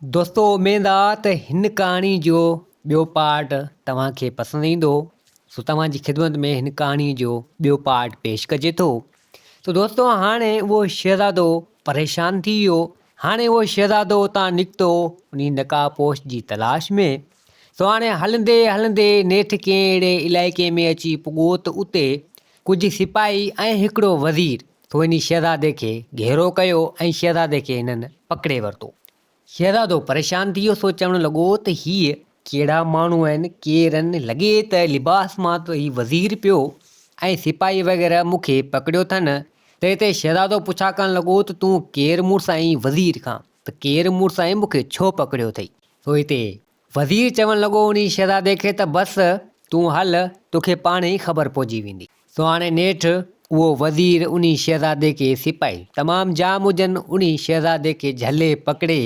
دوستو اميد آ ته هن ڪهاڻي جو ٻيو پارٽ توهان کي پسند ايندو سو توهان جي خدمت ۾ هن ڪهاڻي جو ٻيو پارٽ پيش ڪجي ٿو سو دوستو هاڻي اهو شهزادو پريشان ٿي ويو هاڻي اهو شهزادو اتان نڪتو انهي نقاب پوش جي تلاش ۾ سو هاڻي هلندي هلندي نيٺ ڪنهن اهڙي علائقي ۾ اچي پڳو ته اتي ڪجهه سپاهي ۽ هڪڙو وزير سو انهي شهزادي کي گهيرو ڪيو ۽ شهزادي کي هنن پڪڙي ورتو. شهزادو پريشان ٿي ويو سو چوڻ لڳو ته هيء ڪهڙا ماڻهو آهن، ڪير آهن، لڳي ته لباس مان ته هي وزير پيو ۽ سپاهي وغيره مون کي پڪڙيو اٿن. ته هتي شهزادو پڇا ڪرڻ لڳو ته تون ڪير مڙس آهين وزير کان ته ڪير مڙس آهين مون کي ڇو پڪڙيو اٿئي؟ سو هتي وزير چوڻ لڳو انهي شهزادي کي ته بس تون هل توکي پاڻ ئي خبر پئجي ويندي. سو هاڻي نيٺ اهو وزير انهي شهزادي کي سپاهي تمام جام هجن انهي شهزادي کي جهلي پڪڙي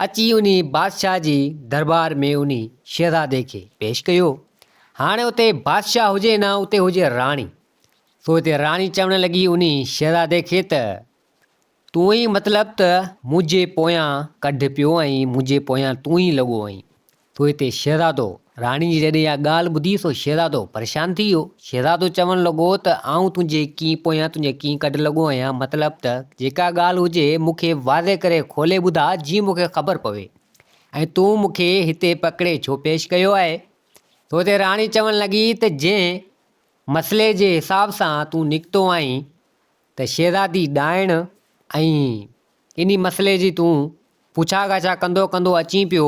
اچي انهي بادشاهه جي دربار ۾ انهي شهزادي کي پيش ڪيو. هاڻي اتي بادشاهه هجي نه اتي هجي راڻي. سو اتي راڻي چوڻ لڳي انهي شهزادي کي ته تون ئي مطلب ته منهنجي پويان ڪڍ پيو ۽ منهنجي پويان تون ئي لڳو آهين. سو هتي شهزادو راڻي جي جڏهن اها ڳالهه ٻڌي سو شهزادو پريشان ٿي ويو. شهزادو چوڻ لڳو ته آئون تنهنجي ڪيئن پويان تنهنجي ڪيئن ڪڍ لڳو آهيان مطلب ته جيڪا ڳالهه هجي مون کي واضح ڪري کولي ٻڌاء جيئن مون کي خبر پوي ۽ تون مون کي هتي پڪڙي ڇو پيش ڪيو آهي. سو هتي راڻي چوڻ لڳي ته جنهن مسئلي جي حساب سان تون نڪتو آهين ته شهزادي ڏائڻ ۽ انهي مسئلي جي تون پڇا ڳاڇا ڪندو ڪندو اچين پيو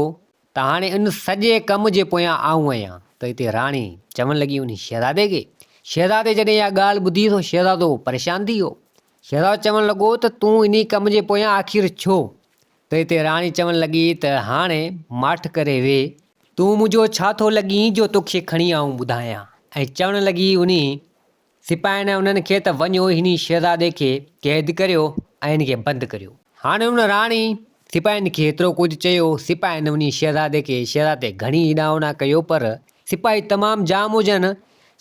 ته هاڻي ان سڄي ڪم جي پويان آئون آهيان ته هتي راڻي چوڻ لڳي انهي شهزادي کي. شهزادي جڏهن اها ڳالهه ٻڌي سو شهزادو پريشان ٿي ويو. شهزادو چوڻ لڳو ته تون انهي ڪم جي پويان آخر ڇو؟ ته هتي راڻي چوڻ لڳي ته هاڻي ماٺ ڪري ويهه. تون منهنجو ڇا ٿو لڳين جو توکي کڻي آئون ٻڌايان ۽ چوڻ لڳي انهي سپاهين انهن کي ته وڃو هني شهزادي کي قيد ڪريو ۽ هن کي بند ڪريو. هاڻي ان راڻي سپاهين کي ايترو ڪجهه چيو، سپاهين انهي شهزادي کي شهزادي گهڻي هيڏانهن هوڏانهن ڪيو پر سپاهي تمام جام هجن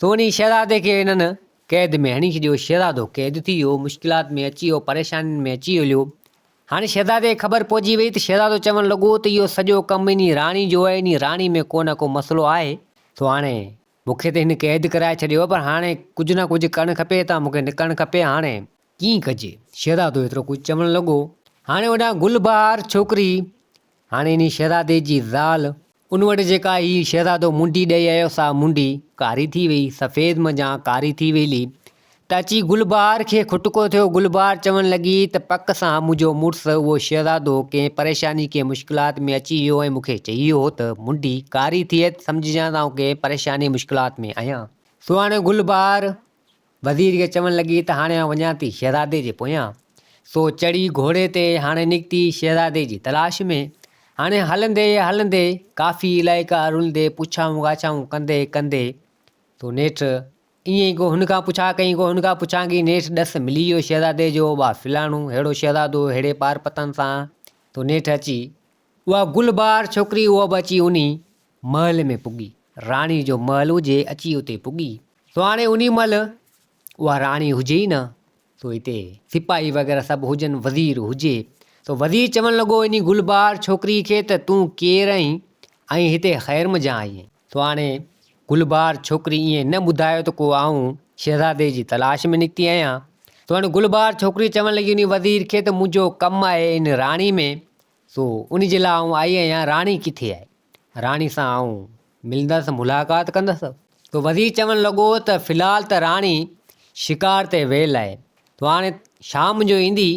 سو انهي شهزادي کي هنن قيد ۾ هڻي ڇڏيو، شهزادو قيد ٿي ويو، مشڪلات ۾ اچي ويو، پريشانين ۾ اچي هليو. هاڻي شهزادي کي خبر پئجي وئي ته شهزادو چوڻ لڳو ته اهو سڄو ڪم انهي راڻي جو آهي، انهي راڻي ۾ ڪو نه ڪو مسئلو آهي، سو هاڻي مون کي ته هن قيد ڪرائي ڇڏيو پر هاڻي ڪجهه نه ڪجهه ڪرڻ کپي هتان مون کي نڪرڻ کپي هاڻي ڪيئن ڪجي؟ شهزادو ايترو ڪجهه چوڻ لڳو. هاڻي هوڏانهن گل بهار ڇوڪري هاڻي انهي شهزادي جي زال ان وٽ جيڪا هي شهزادو منڊي ڏئي آيو سا منڊي ڪاري ٿي وئي سفيد منجهان ڪاري ٿي ويلي ته اچي گل بهار کي کٽڪو ٿيو. گل بهار چوڻ لڳي ته پڪ سان منهنجو مڙس اهو شهزادو ڪنهن پريشاني ڪنهن مشڪلات ۾ اچي ويو ۽ مون کي چئي ويو هو ته منڊي ڪاري ٿئي ته سمجهجان ته آئون ڪنهن پريشاني مشڪلات ۾ آهيان. سو هاڻي گل بهار وزير کي چوڻ لڳي ته هاڻي آئون وڃان ٿي شهزادي جي پويان. سو چڙهي گهوڙي تي هاڻي نڪتي شهزادي جي تلاش ۾. هاڻي هلندي هلندي ڪافي علائقا رلندي پڇائون ڳاڇائون ڪندي ڪندي سو نيٺ ائين ئي ڪو هن کان پڇا ڪئي، ڪو هن کان پڇا ڪئي، نيٺ ڏس ملي ويو شهزادي جو، وا فلاڻو ههڙو شهزادو ههڙي پار پتن سان، تو نيٺ اچي اها گل بهار ڇوڪري اها به اچي انهي محل ۾ پڳي، راڻي جو محل هجي اچي اتي پڳي، سو هاڻي انهي مهل اها راڻي هجي ئي نه، سو هتي سپاهي وغيره سڀ هجن، وزير هجي، سو وزير چوڻ لڳو انهي گل بهار ڇوڪري کي ته تون ڪير آهين ۽ هتي خير منجهان آئي آهين؟ سو هاڻي گلبهار ڇوڪري ائين نه ٻڌايو ته ڪو آئون شهزادي جي تلاش ۾ نڪتي آهيان. سو هاڻي گلبهار ڇوڪري چوڻ لڳي انهي وزير کي ته منهنجو ڪم آهي ان راڻي ۾ سو ان جي لاء آئون آئي آهيان راڻي ڪٿي آهي؟ راڻي سان آئون ملندس ملاقات ڪندس. سو وزير چوڻ لڳو ته في الحال ته راڻي شڪار تي ويل آهي سو هاڻي شام جو ايندي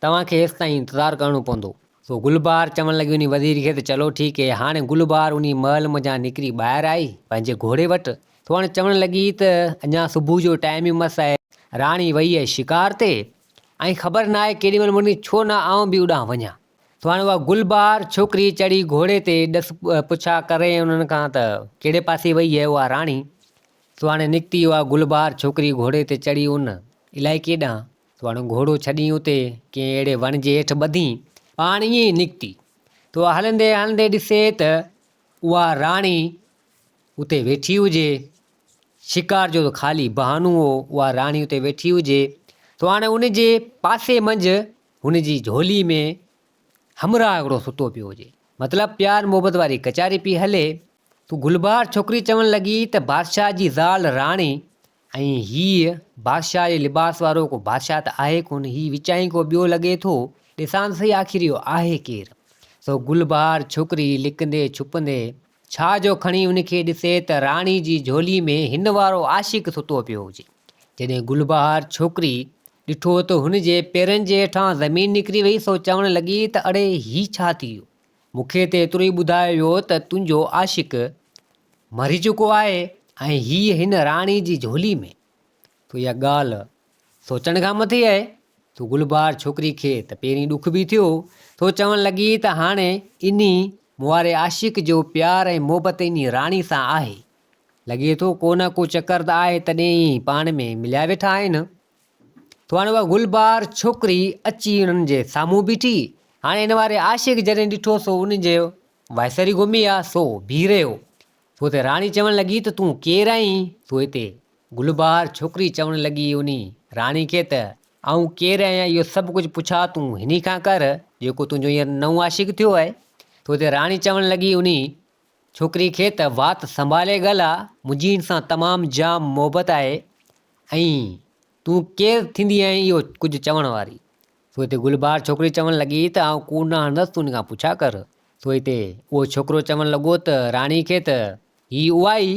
توهان کي ايستائين انتظار ڪرڻو پوندو. سو گلبهار چوڻ لڳي انهي وزير کي ته چلو ٺيڪ هي. هاڻي گلبهار انهي محل منجهان نڪري ٻاهر آئي پنهنجي گهوڙي وٽ. سو هاڻي چوڻ لڳي ته اڃا صبح جو ٽائيم ئي مس آهي. راڻي وئي آهي شڪار تي ۽ خبر ناهي ڪيڏي مهل موٽندي ڇو نه آئون به اوڏانهن وڃان. سو هاڻي اها گلبهار ڇوڪري چڙهي گهوڙي تي ڏس پڇا ڪري انهن کان ته ڪهڙي پاسي وئي آهي اها راڻي. سو هاڻي نڪتي اها گلبهار ڇوڪري گهوڙي تي چڙهي ان علائقي ڏانهن. سو هاڻي گهوڙو ڇڏين اتي ڪنهن اهڙي وڻ جي هيٺ ٻڌين، پاڻ ائين ئي نڪتي. ته اها هلندي هلندي ڏسي ته اها راڻي اتي ويٺي هجي. شڪار جو ته خالي بهانو هو، اها راڻي اتي ويٺي هجي. سو هاڻي ان جي پاسي منجهه هن جي جهولي ۾ همراهه هڪڙو ستو پيو هجي. مطلب پيار محبت واري ڪچهري پئي هلي. ته گلبهار ڇوڪري چوڻ لڳي ته بادشاهه جي زال راڻي ۽ هيء بادشاهه جي لباس وارو ڪو بادشاهه ته آهي ڪونه، هي وچائين ڪو ٻيو لڳي ٿو، ڏسان ته سهي آخر اهو آهي ڪير؟ سو گلبهار ڇوڪري لڪندي ڇپندي ڇا جو کڻي ان کي ڏسي ته راڻي جي جهولي ۾ هن وارو عاشق ستو پيو هجي. جڏهن گلبهار ڇوڪري ڏٺو ته هن جي پيرن جي هيٺان زمين نڪري وئي سو چوڻ لڳي ته اڙي هي ڇا ٿي ويو؟ مون کي ته ايترو ئي ٻڌايو ويو ته تنهنجو عاشق مري چڪو آهي ۽ هيء هن راڻي جي جهولي ۾. تو اها ڳالهه سوچڻ کان مٿي آهي. تو گلبهار ڇوڪري کي ته پهرين ڏک به ٿيو، سو چوڻ لڳي ته هاڻي انهي مون واري عاشق جو پيار ۽ محبت انهي راڻي سان آهي. لڳي ٿو ڪو نه ڪو چڪر ته آهي تڏهن ئي پاڻ ۾ مليا ويٺا آهن. تو هاڻي اها گلبهار ڇوڪري اچي انهن جي سامهون بيٺي. هاڻي هن واري عاشق جڏهن ڏٺو سو ان جي وائسر ئي گم آ سو بيهي رهيو. سو اتي راڻي چوڻ لڳي ته تون ڪير آهين؟ سو اتي گلبهار ڇوڪري چوڻ لڳي انهي راڻي کي ته آئون ڪير آهيان اهو سڀ ڪجهه پڇا تون هني کان ڪر جيڪو تنهنجو هينئر نئون عاشق ٿيو آهي. سو اتي راڻي چوڻ لڳي انهي ڇوڪري کي ته وات سنڀالي ڳالهاء منهنجي هن سان تمام جام محبت آهي ۽ تون ڪير ٿيندي آهين اهو ڪجهه چوڻ واري؟ سو هتي گلبهار ڇوڪري چوڻ لڳي ته آئون ڪوڙ نه هڻندس تون ان کان پڇا ڪر. سو هتي اهو ڇوڪرو چوڻ لڳو ته راڻي کي ته هي اها ئي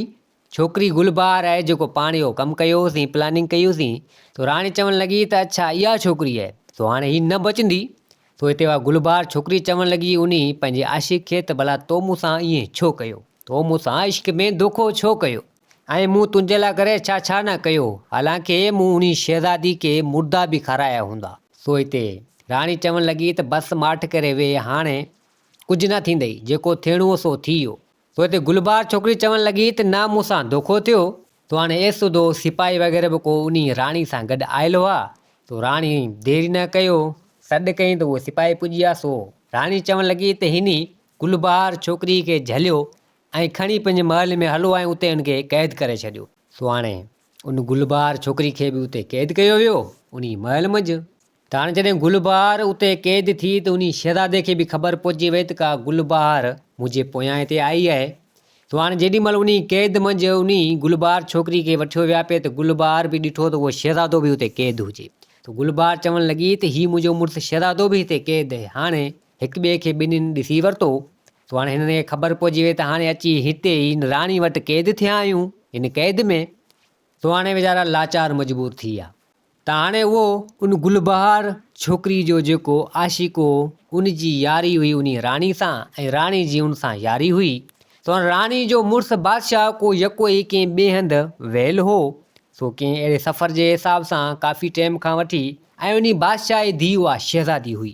ڇوڪري گلبهار آهي جيڪو پاڻ اهو ڪم ڪيو هوسين پلاننگ ڪئي هوسين. سو راڻي چوڻ لڳي ته اڇا اها ڇوڪري آهي سو هاڻي هي نه بچندي. سو هتي اها گلبهار ڇوڪري چوڻ لڳي انهي پنهنجي عاشق کي ته ڀلا تو مون سان ائين ڇو ڪيو؟ تو مون سان عشق ۾ دوکو ڇو ڪيو؟ ۽ مون تنهنجي لاء ڪري ڇا ڇا نه ڪيو، حالانڪه مون انهي شهزادي کي مردا به کارايا هوندا. سو هتي راڻي چوڻ لڳي ته بس ماٺ ڪري ويهه، هاڻي ڪجهه نه ٿيندئي، جيڪو ٿيڻو هو سو ٿي ويو. سو هتي گلبهار ڇوڪري چوڻ لڳي ته نه مون سان دوکو ٿيو. سو هاڻي ايس سوڌو سپاهي وغيره به ڪو انهي راڻي سان گڏ آيل هئا. سو راڻي دير ئي نه ڪيو، سڏ ڪيائين ته اهي سپاهي پڄي ويا. سو راڻي چوڻ لڳي ته هني گلبهار ڇوڪري کي جهليو ۽ کڻي پنهنجي محل ۾ هلو ۽ اتي ان کي قيد ڪري ڇڏيو. سو هاڻي ان گلبهار ڇوڪري کي به اتي قيد ڪيو ويو، انهي محل منجهه. ته هاڻي جڏهن گلبهار اتي قيد ٿي ته انهي شهزادي کي به خبر پئجي وئي ته ڪا گلبهار منهنجي پويان هتي آئي آهي. سو هاڻي جيڏي مهل انهي قيد منجهه انهي گلبهار ڇوڪري کي وٺيو ويا پئي ته گلبهار به ڏٺو ته اهو شهزادو به اتي قيد هجي. ته گلبهار چوڻ لڳي ته هي منهنجو مڙس شهزادو به هتي قيد آهي، هاڻي هڪ ٻئي کي ٻنهين ڏسي ورتو. سو هاڻي هنن کي خبر پئجي وئي ته هاڻي اچي هتي هن راڻي وٽ قيد ٿيا آهيون، هن قيد ۾. سو هاڻي ويچارا لاچار مجبور ٿي ويا ته هاڻي اهو ان گلبهار ڇوڪري جو جيڪو عاشق هو، ان جي ياري هئي انهي راڻي سان ۽ راڻي جي ان سان ياري هئي. سو هاڻي راڻي جو مڙس بادشاهه ڪو يڪو ئي ڪنهن ٻئي هنڌ ويل هو، سو ڪنهن اهڙي سفر جي حساب سان ڪافي ٽيم کان وٺي ۽ انهي بادشاهه جي ڌيء اها شهزادي هئي.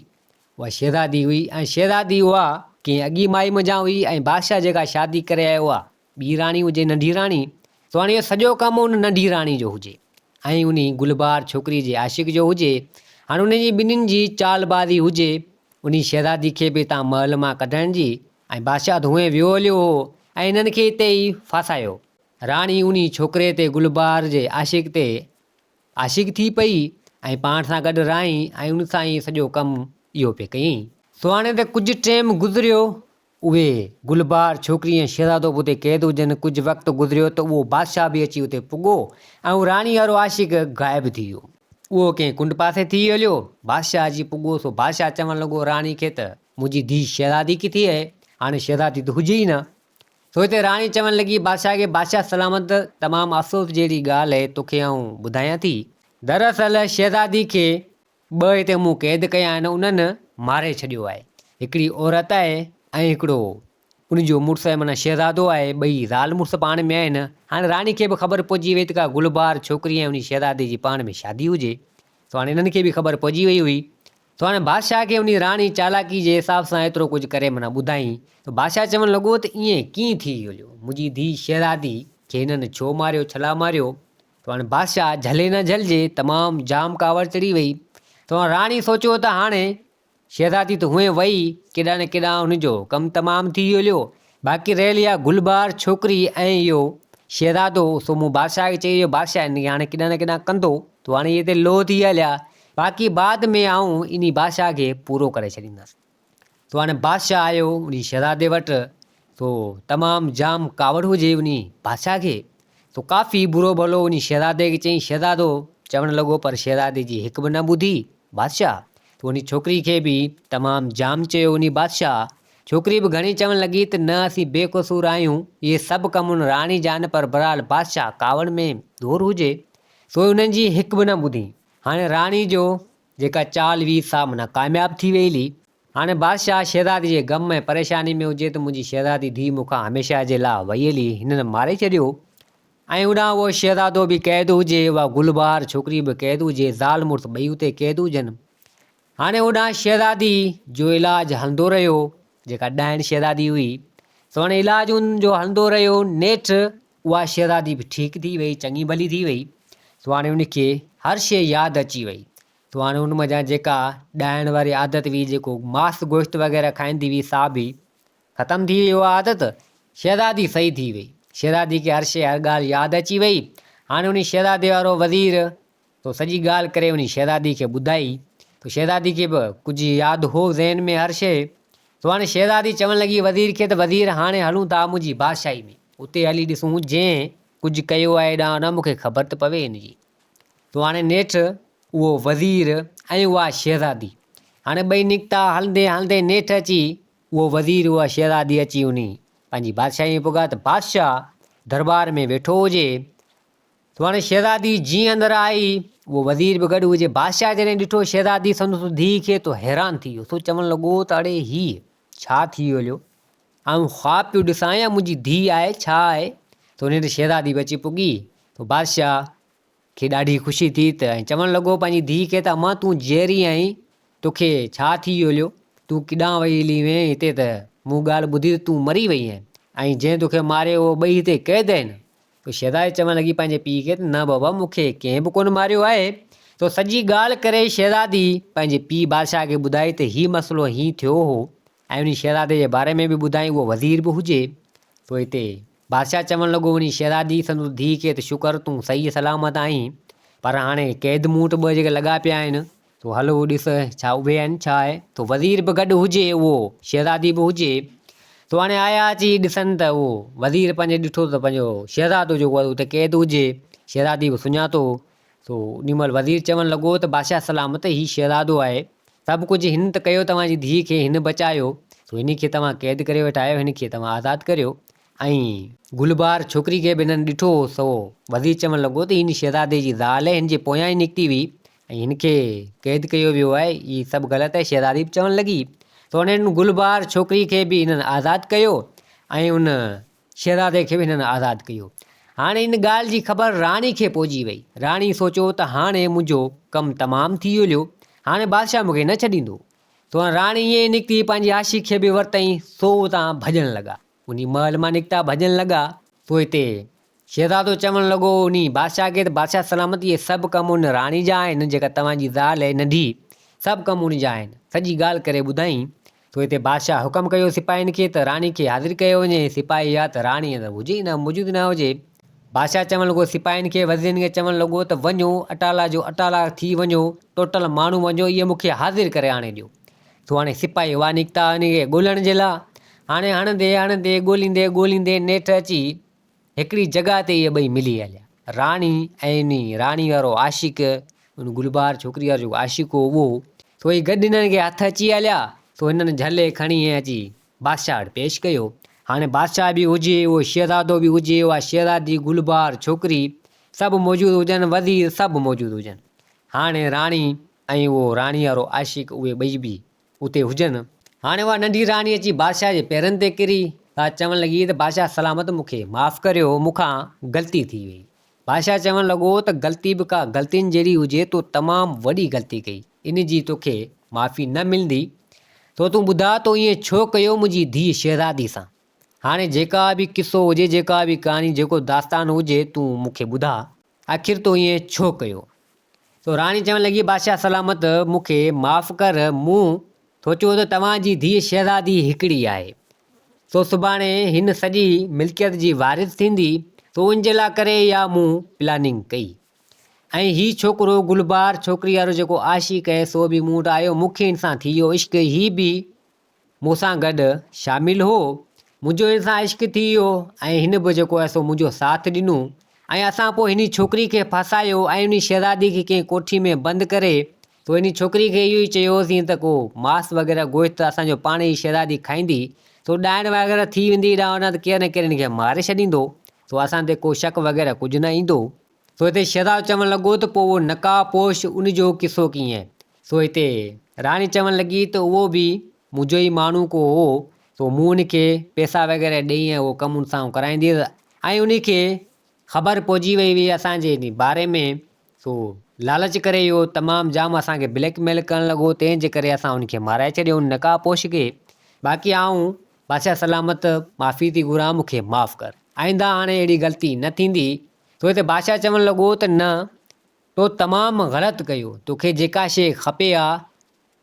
اها شهزادي هئي ۽ شهزادي اها ڪنهن اڳي مائي منجهان هئي ۽ بادشاهه جيڪا شادي ڪري آيو اها ٻي راڻي هجي ننڍي راڻي سو هاڻي اهو سڄو ڪم ان ننڍي راڻي جو هجي ۽ انهي گلبهار ڇوڪري جي عاشق جو هجي هاڻي انهن جي ٻنهين جي چال بازي هجي انهي شهزادي کي به هتان محل مان ڪڍڻ جي ۽ بادشاهه ته هونئن ويو هليو هو ۽ هنن کي هتي ئي ڦاسايو راڻي انهي ڇوڪري تي گلبهار جي عاشق تي عاشق ٿي پئي ۽ پاڻ سان گڏ رهائين ۽ ان سان ئي سڄو ڪم اهو پئي ڪيائين. سو هاڻي ته ڪجهه ٽيم گذريو، اهي گلبهار ڇوڪري ۽ شهزادو به اتي قيد هجن، ڪجهه وقت گذريو ته اهو بادشاهه به اچي اتي پڳو ۽ اهو راڻي وارو عاشق غائب ٿي ويو. اهو ڪنهن ڪنڊ پاسي ٿي هليو. بادشاهه اچي پڳو سو بادشاهه چوڻ لڳو راڻي کي ته منهنجي ڌيء شهزادي ڪٿي آهي؟ هاڻي شهزادي ته هجي ئي نه. سو هتي راڻي چوڻ لڳي بادشاهه کي، بادشاهه سلامت تمام افسوس جهڙي ڳالهه آهي توکي آئون ٻڌايان ٿي. دراصل شهزادي کي ٻه هتي مون قيد ڪيا آهن انهن ماري ڇڏيو آهي. هڪڙي عورت آهي ۽ هڪڙو ان جو مڙس آهي معنيٰ شهزادو آهي ٻئي زال مڙس پاڻ ۾ آهن. هاڻي راڻي کي به خبر پئجي وئي ته ڪا گلبهار ڇوڪري ۽ ان شهزادي جي پاڻ ۾ شادي هجي. سو هاڻي انهن کي به خبر پئجي وئي هئي. سو هاڻي بادشاهه کي انهي راڻي چالاڪي جي حساب سان ايترو ڪجهه ڪري معنيٰ ٻڌائين ته بادشاهه چوڻ لڳو ته ائين ڪيئن ٿي هليو؟ منهنجي ڌيء شهزادي کي هنن ڇو ماريو ڇلا ماريو؟ سو هاڻي بادشاهه جهلي نه جهلجي تمام جام ڪاوڙ چڙهي وئي. سو هاڻي راڻي سوچيو ته هاڻي شهزادي ته هونئن وئي، ڪيڏانهن نه ڪيڏانهن هن جو ڪم تمام ٿي هليو، باقي رهيل اها گلبهار ڇوڪري ۽ اهو شهزادو، سو مون بادشاهه کي چئي ويو، بادشاهه هن کي هاڻي ڪيڏانهن نه ڪيڏانهن ڪندو، ته هاڻي اهي هتي لوهه ٿي هليا، باقي بعد ۾ آئون انهي بادشاهه کي پورو ڪري ڇڏيندس. سو هاڻي بادشاهه آيو انهي شهزادي وٽ سو تمام جام ڪاوڙ هجي انهي بادشاهه کي سو ڪافي برو ڀلو انهي شهزادي کي چيائين شهزادو چوڻ لڳو پر شهزادي جي هڪ به نه ٻڌي بادشاهه سو انهي ڇوڪري کي به تمام جام چيو انهي بادشاهه ڇوڪري به گهڻي چوڻ لڳي ته نه اسين بي قصور آهيون اهي سڀ ڪم ان راڻي جا آهن پر بهرحال بادشاهه ڪاوڙ ۾ دور هجي سو انهن جي هڪ به نه ٻڌي هاڻي راڻي جو جيڪا چال هئي سا معنيٰ ڪامياب ٿي وئي هلي. هاڻي بادشاهه شهزادي جي غم ۽ پريشاني ۾ هجي ته منهنجي شهزادي ڌيء مون کان هميشه جي لاء وئي هلي، هنن ماري ڇڏيو ۽ هوڏانهن اهو شهزادو به قيد هجي، اها گلبهار ڇوڪري به قيد هجي، زال مڙس ٻئي اتي قيد هجن. هاڻي هوڏانهن شهزادي جو علاج هلندو رهيو، جيڪا ڏائڻ شهزادي هئي، سو هاڻي علاج ان جو هلندو رهيو، نيٺ اها شهزادي به ٺيڪ ٿي وئي، چڱي ڀلي ٿي وئي، سو هاڻي ان کي هر شيء ياد اچي وئي. سو هاڻي ان منجهان جيڪا ڏائڻ واري عادت هئي، جيڪو ماس گوشت وغيره کائيندي هئي، سا به ختم ٿي وئي اها عادت. شهزادي صحيح ٿي وئي. شهزادي کي هر شيء هر ڳالهه ياد اچي وئي. هاڻي انهي شهزادي وارو وزير سو سڄي ڳالهه ڪري انهي شهزادي کي ٻڌائي. ته شهزادي کي به ڪجهه ياد هو ذهن ۾ هر شيء. سو هاڻي شهزادي چوڻ لڳي وزير کي ته وزير هاڻي هلون ٿا منهنجي بادشاهي ۾، اتي هلي ڏسون جنهن ڪجهه ڪيو آهي هيڏانهن هوڏانهن مون کي خبر ته پوي هن جي. سو هاڻي نيٺ اهو وزير ۽ اها شهزادي هاڻي ٻئي نڪتا، هلندي هلندي نيٺ اچي اهو وزير اها شهزادي اچي انهي پنهنجي بادشاهي ۾ پڳا ته بادشاهه درٻار ۾ ويٺو هجي. سو هاڻي شهزادي جيئن اندر آئي، اهو وزير به گڏ هجي. بادشاهه جڏهن ڏٺو شهزادي سندس ڌيء کي ته حيران ٿي ويو. سو چوڻ لڳو ته اڙي هيء ڇا ٿي ويو هليو؟ آئون خواب پيو ڏسان يا منهنجي ڌيء آهي ڇا آهي؟ ته انهيء تي شهزادي به اچي پڳي. ته بادشاهه کي ڏاڍي خوشي ٿي ته ۽ چوڻ لڳو پنهنجي ڌيء کي ته امان تون جيئري آهين، توکي ڇا ٿي ويو هليو؟ تون ڪيڏانهن وئي هلي وئين؟ هتي ته مون ڳالهه ٻڌي ته تون مري وئي آهين ۽ جنهن توکي ماريو اهو ٻئي هتي قيد آهن. پوء شهزادي چوڻ لڳي پنهنجي پيء کي ته نه بابا مون کي ڪنهن به ڪونه ماريو آهي. سو سڄي ڳالهه ڪري شهزادي پنهنجي پيء بادشاهه کي ٻڌائي ته هي مسئلو هيئن ٿيو هو ۽ انهي شهزادي جي باري ۾ به ٻڌائين اهو وزير به هجي. سو هتي بادشاهه چوڻ لڳو انهي شهزادي سندس ڌيء کي ته شڪر تون صحيح سلامت آهين پر هاڻي قيد مون وٽ ٻه جيڪي لڳا پيا آهن سو هل هو ڏس ڇا اهي آهن ڇا آهي. سو وزير به گڏ هجي اهو شهزادي به هجي. سو هاڻي آيا اچي ڏسن ته اهو وزير پنهنجي ڏٺو ته پنهنجو شهزادو جيڪو آهي اتي قيد هجي. شهزادي به سڃاتو. سو انهي مهل وزير چوڻ لڳو ته بادشاهه سلامت هي شهزادو آهي. سڀ ڪجهه هن ته ڪيو توهان جي ڌيء کي هن بچايو. سو هن کي توهان قيد ڪري ويٺا آهيو هن کي توهان آزاد ڪريو. ۽ گلبهار ڇوڪري کي به هنن ڏٺو هو، سو وزير چوڻ لڳو ته هن شهزادي جي زال هن جي پويان ئي نڪتي هئي ۽ هن کي قيد ڪيو ويو آهي، هي سڀ غلط آهي، شهزادي به چوڻ لڳي ته هن گلبهار ڇوڪري کي به هنن آزاد ڪيو ۽ ان شهزادي کي به هنن آزاد ڪيو. هاڻي ان ڳالهه جي خبر راڻي کي پهچي وئي. راڻي سوچيو ته هاڻي منهنجو ڪم تمام ٿي ويو، هاڻي بادشاهه مون کي نه ڇڏيندو. سو راڻي ائين ئي نڪتي، پنهنجي عاشق کي به ورتائين، سو اتان ڀڄڻ لڳا. انهي محل مان نڪتا ڀڄڻ لڳا. پوء هتي شهزادو چوڻ لڳو انهي بادشاهه کي ته بادشاهه سلامت اهي سڀ ڪم ان راڻي جا آهن جيڪا توهان جي زال آهي ننڍي، سڀ ڪم ان جا آهن. سڄي ڳالهه ڪري ٻڌائين. پوء هتي بادشاهه حڪم ڪيو سپاهين کي ته راڻي کي حاضر ڪيو وڃي. سپاهي ويا ته راڻي اندر هجي نه موجود نه هجي. بادشاهه چوڻ لڳو سپاهين کي وزيرن کي چوڻ لڳو ته وڃو اٽالا جو اٽالا ٿي وڃو ٽوٽل ماڻهو وڃو اهي مون کي حاضر ڪري آڻي ڏيو. سو هاڻي سپاهي هئا نڪتا انهي کي ڳولڻ جي لاء. هاڻي هڻندي هڻندي ڳوليندي ڳوليندي نيٺ اچي هڪڙي جڳهه تي اهي ٻئي ملي هليا. راڻي ۽ انهي راڻي وارو عاشق، ان گلبهار ڇوڪري وارو جيڪو عاشق هو اهو. سو اهي گڏ هنن کي هٿ اچي هليا. سو هنن جهلي کڻي ۽ اچي بادشاهه وٽ پيش ڪيو. هاڻي بادشاهه به هجي، اهو شهزادو به هجي، اها شهزادي، گلبهار ڇوڪري سڀ موجود هجن، وزير سڀ موجود هجن. هاڻي راڻي ۽ اهو راڻي وارو عاشق اهي ٻئي به اتي هجن. هاڻي اها ننڍي راڻي اچي بادشاهه جي پيرن تي ڪري، سا چوڻ لڳي ته بادشاهه سلامت مون کي معاف ڪريو، مون کان غلطي ٿي وئي. بادشاهه چوڻ لڳو ته غلطي به ڪا غلطين جهڙي هجي، تو تمام وڏي غلطي ڪئي، ان جي توکي معافي نه ملندي. سو تون ٻڌاء تو ائين ڇو ڪيو منهنجي ڌيء شهزادي سان؟ هاڻي جيڪا به قصو هجي، جيڪا به ڪهاڻي، جيڪو داستان هجي، تون مون کي ٻڌاء. آخر تو ائين ڇو ڪيو؟ سو راڻي چوڻ لڳي، بادشاهه سلامت، مون کي معاف ڪر، مون سوچيو ته توهان جي ڌيء شهزادي هڪڙي آهي، سو سڀاڻي هن سڄي ملڪيت جي وارث ٿيندي، سو ان جي لاء ڪري اها مون پلاننگ ڪئي. ۽ هي ڇوڪرو گلبهار ڇوڪري وارو جيڪو عاشق آهي، سو به مون وٽ آيو، مون کي هن سان ٿي ويو عشق، هي به. مون سان گڏ شامل هو. منهنجو هن سان عشق ٿي ويو ۽ هن به جيڪو آهي سو منهنجو ساٿ ڏنو ۽ اسان پوء هن ڇوڪري کي ڦاسايو ۽ انهي شهزادي کي ڪنهن ڪوٺي ۾ بند ڪري سو انهي ڇوڪري کي اهو ئي چيوسين ته ڪو ماس وغيره گوشت اسان جو پاڻ ئي شهزادي کائيندي سو ڏائڻ وغيره ٿي ويندي هيڏانهن هوڏانهن ته ڪير نه ڪير هن کي ماري ڇڏيندو سو اسان تي ڪو شڪ وغيره ڪجهه نه ايندو. سو هتي شهزادو چوڻ لڳو ته پوء اهو نقاب پوش ان جو قصو ڪيئن؟ سو هتي راڻي چوڻ لڳي ته اهو به منهنجو ئي ماڻهو ڪو هو، سو مون ان کي پئسا وغيره ڏئي ۽ اهو ڪم ان سان ڪرائيندي هيس ۽ ان کي خبر پئجي وئي هئي اسان جي ان باري ۾، سو لالچ ڪري اهو تمام جام اسان کي بليڪ ميل ڪرڻ لڳو، تنهن جي ڪري اسان ان کي مارائي ڇڏيو ان نقاب پوش کي، باقي آئون بادشاهه سلامت معافي ٿي گهران مون کي معاف ڪر، آئنده هاڻي اهڙي غلطي نه ٿيندي، سو هتي بادشاهه چوڻ لڳو ته نه تو تمام غلط ڪيو، توکي جيڪا شيء کپي ها،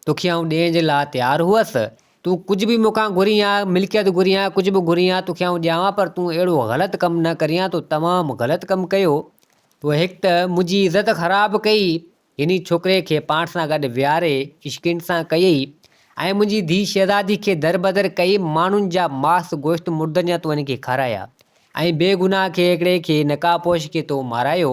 توکي آئون ڏيڻ جي لاء تيار هئس، تون ڪجهه به مون کان گهرين ها، ملڪيت گهرين ها، ڪجهه به گهرين ها، توکي آئون ڏيان ها، پر تون اهڙو غلط ڪم نه ڪرين ها، تو تمام غلط ڪم ڪيو، تو هڪ ته منهنجي عزت خراب ڪئي، هن ڇوڪري کي پاڻ سان گڏ ويهاري عشقين سان ڪيئي ۽ منهنجي ڌيء شهزادي کي دربدر ڪئي، ماڻهن جا ماس گوشت مردن جا تون هن کي کارايا ۽ بيگناهه کي هڪڙي کي نقابپوش کي تو مارايو.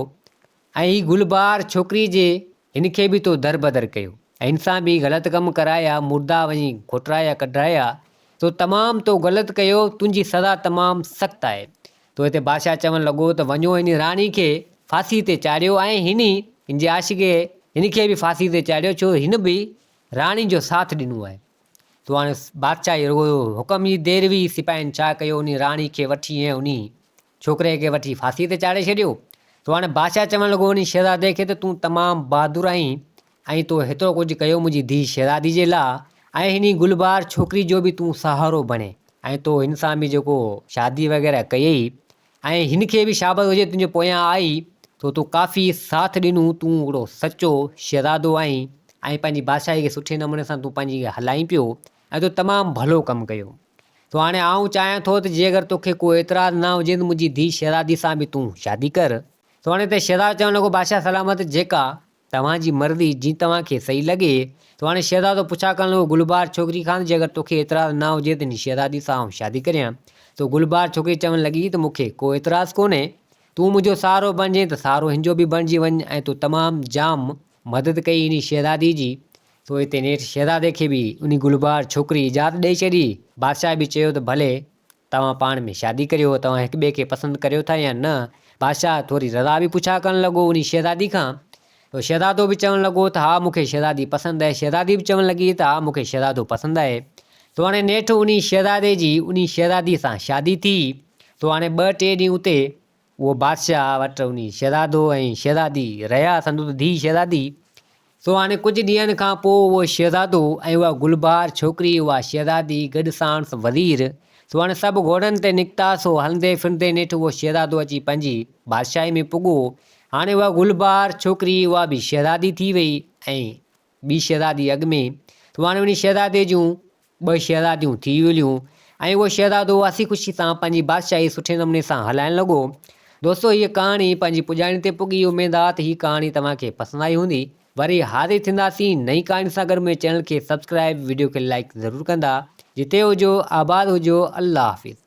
۽ هي گلبهار ڇوڪري جي هن کي به تو دربدر ڪيو ۽ هن سان به غلط ڪم ڪرايا مردا وڃي کوٽرايا ڪڍرايا تو تمام تو غلط ڪيو تنهنجي سزا تمام سخت آهي تو هتي بادشاهه چوڻ لڳو ته وڃو هن راڻي کي ڦاسي تي چاڙهيو ۽ هن هن جي عاشق هن کي به ڦاسي تي چاڙهيو ڇو هن به راڻي جو ساٿ ڏنو آهي تو هاڻي بادشاهه جي رڳو حڪم جي دير هئي سپاهين ڇا ڪيو انهي راڻي کي وٺي ۽ انهي ڇوڪري کي وٺي ڦاسيء تي چاڙهي ڇڏيو. سو هاڻي بادشاهه چوڻ لڳو انهي شهزادي کي ته تون تمام بهادر آهين ۽ تو هيترو ڪجهه ڪيو منهنجي ڌيء شهزادي جي لاء ۽ هني گلبهار ڇوڪري جو به تون سهارو بڻين ۽ تو هن سان به جيڪو شادي وغيره ڪيئي ۽ هن کي به شابس هجي تنهنجي پويان آئي سو تو ڪافي ساٿ ڏنو تون هڪڙو سچو شهزادو آهين ۽ پنهنجي بادشاهي کي سٺي نموني سان تون پنهنجي هلائين پيو ۽ تو تمام ڀلو ڪم ڪيو. سو هاڻي آئون چاهيان ٿو ته جي اگر توکي ڪو اعتراض نه هجي ته منهنجي ڌيء شهزادي سان به تون شادي ڪر. سو هاڻي ته شهزادو چوڻ لڳو بادشاهه سلامت جيڪا توهان جي مرضي جيئن توهان کي صحيح لڳي. سو هاڻي شهزادو پڇا ڪرڻ لڳو گلبهار ڇوڪري کان ته جي اگر توکي اعتراض نه هجي ته هن شهزادي سان آئون شادي ڪريان. سو گلبهار ڇوڪري چوڻ لڳي ته مون کي ڪو اعتراض ڪونهي. تون منهنجو سهارو بڻجين ته سهارو هن جو به بڻجي وڃ ۽ تو تمام جام مدد ڪئي انهي شهزادي جي. سو اتي نيٺ شهزادي کي به انهي گلبهار ڇوڪري اجازت ڏئي ڇڏي. بادشاهه به چيو ته ڀلي توهان پاڻ ۾ شادي ڪريو، توهان هڪ ٻئي کي پسند ڪريو ٿا يا نه؟ بادشاهه ٿوري رضا به پڇا ڪرڻ لڳو انهي شهزادي کان. سو شهزادو به چوڻ لڳو ته ها مون کي شهزادي پسند آهي. شهزادي به چوڻ لڳي ته ها مون کي شهزادو پسند آهي. سو هاڻي نيٺ انهي شهزادي جي انهي شهزادي سان شادي ٿي. سو هاڻي ٻه ٽي ڏينهن اتي اهو بادشاهه وٽ انهي شهزادو ۽ شهزادي رهيا، سندس ڌيء شهزادي. سو هاڻي ڪجهه ڏينهن کان پوء اهو شهزادو ۽ اها گلبهار ڇوڪري، اها شهزادي، گڏ ساڻس وزير، سو هاڻي سڀ گهوڙن تي نڪتا، سو هلندي ڦرندي نيٺ اهو شهزادو اچي پنهنجي بادشاهي ۾ پڳو. هاڻي اها گلبهار ڇوڪري، اها به شهزادي ٿي وئي ۽ ٻي شهزادي اڳ ۾، سو هاڻي انهي شهزادي جون ٻه شهزاديون ٿي ويليون ۽ اهو شهزادو هسي خوشي سان پنهنجي بادشاهي سٺي نموني سان هلائڻ لڳو. دوستو هيء ڪهاڻي پنهنجي پڄاڻي تي پڳي اميد آ ته هي ڪهاڻي توهان کي پسند آئي هوندي. وري حاضر ٿينداسين نئين ڪهاڻي سان گڏ منهنجي چينل کي سبسڪرائب وڊيو کي لائيڪ ضرور ڪندا. جتي هجو آباد هجو الله حافظ.